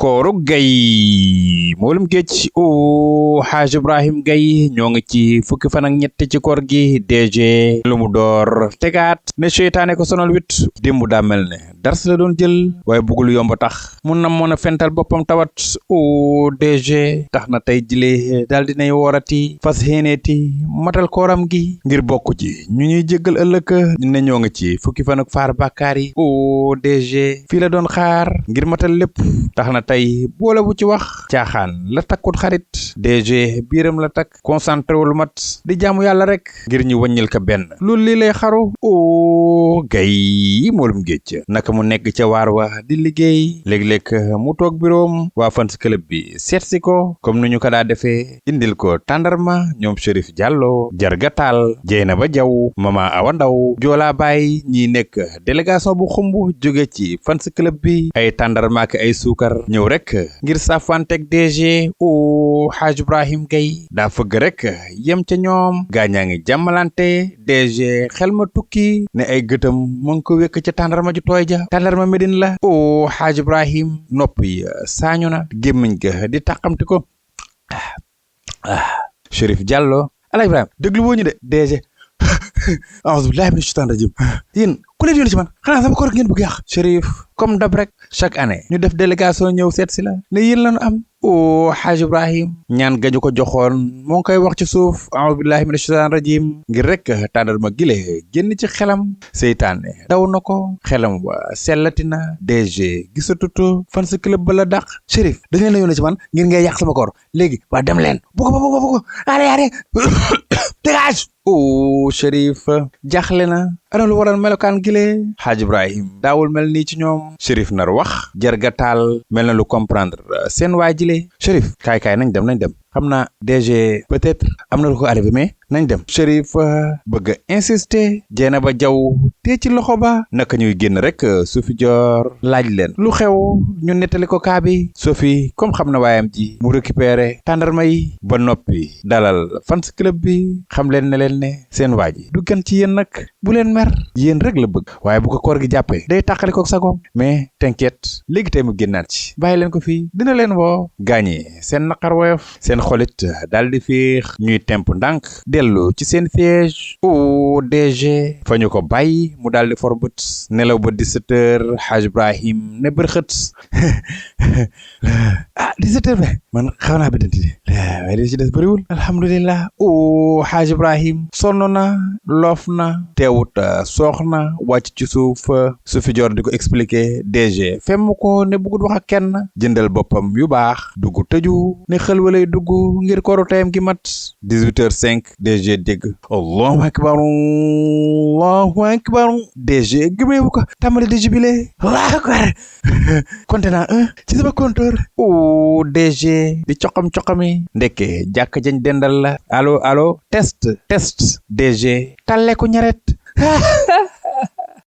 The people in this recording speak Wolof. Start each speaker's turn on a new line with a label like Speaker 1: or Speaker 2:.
Speaker 1: kooru gay moolum géej o Haaj Ibrahim Gaye ñoo ngi ci fukki fan ak ñett ci koor gi DG lu mu door tegaat ne seytaane ko sonal wit démb daa mel ne dars la doon jël waaye bëggul yomb tax mun na mën a fental boppam tawat o DG tax na tey jile daal dinay woorati fas xéeneeti matal kooram gi ngir bokk ci ñu ñuy jéggal ëllëg ne ñoo ngi ci fukki fan ak faar bàkkaar yi o DG fii la doon xaar ngir matal lépp tax na tey boole bu ci wax caaxaan la takkut xarit DG biiram la takk concentré wul mat di jaamu yàlla rek ngir ñu wàññil ko benn loolu lii lay xaru o Gaye moolum géej naka mu nekk ca waar wa di liggéey léeg-léeg mu toog biroom waa fans club bi seetsi ko comme nu ñu ko daa defee indil ko tàndarma ñoom Chérif Diallo Jargatal Jeynaba Jaw Mama Awa Ndaw Joola Baay ñi nekk délégation bu xumb jóge ci fans club bi ay tàndarma ak ay suukar ñëw rek ngir safantek DG o Haaj Ibrahim Gaye daa fëgg rek yem ca ñoom gaañaa ngi jàmmalante DG xel ma tukki ne ay gëtam mu ngi ko wékk ca tàndarma ju tooy ja tàndarma Medine la o Haaj Ibrahim noppi saañu na gémmiñ ga di tàqamti ko Chérif Diallo ala Ibrahima déglu woo ñu de DG a'uuzu billaahi mina shaytaani rajiim yéen ku leen yónni ci man xanaa sama koor ngeen bëgg yàq Chérif comme dab rek chaque année ñu def délégation ñëw seet si la ne yéen lañu am o Haaj Ibrahim ñaan gañu ko joxoon moo ngi koy wax ci suuf a'uuzu billaahi mina shaytaani rajiim ngir rek tàndarma gile génn ci xelam seytaane daw na ko xelam wa sellati na DG gisatutu fan sa club ba la dàq Chérif dañ leen la yónni ci man ngir ngay yàq sama koor léegi waa dem leen bu ko allez dégage o Chérif jaaxle na ana lu waral melokaan gile Haaj Ibrahim daawul mel nii ci ñoom Chérif nar wax Jargatal mel na lu comprendre seen waa jile Chérif kaay nañ dem xam naa DG peut-être am na lu ko arrivé mais nañ dem Chérif bëgg a insister Jeynaba Jaw tee ci loxo ba naka ñuy génn rek Sophie Dior laaj leen lu xew ñu nettali ko kaa bi Sophie comme xam na waayam ji mu récupéré tàndarma yi ba noppi dalal fans club bi xam leen ne leen ne seen waa ji du gën ci yéen nag bu leen mer yéen rek la bëgg waaye bu ko koor gi jàppee day tàqali ko sagoom mais t'inquiète léegi tey mu génnaat ci bàyyi leen ko fii dina leen woo gaañi seen naqar woyof seen xolit daal di fiix ñuy temp ndànk dellu ci seen siège o DG fa ñu ko bàyyi mu daal di for bët nelaw ba 17h Haaj Ibrahim ne bërxët 17h ba man xaw naa biddanti de waaye di ci des bëriwul alhamdulilah o Haaj Ibrahim sonn na loof na teewut soox na wàcc ci suuf Sophie Dior di ko expliquer DG femm ko ne bëggut wax ak kenn jëndal boppam yu baax dugg tëju ne xel walay dugg ngir kooru tayam gi mat 18h05 DG dégg allahu akbar DG gëmeewu ko tàmbali di jubile allahu akbar compté naa ci sama compteur o DG di coxam-coxami ndekke jàkk jañ dendal la allo test DG talle ko ñaret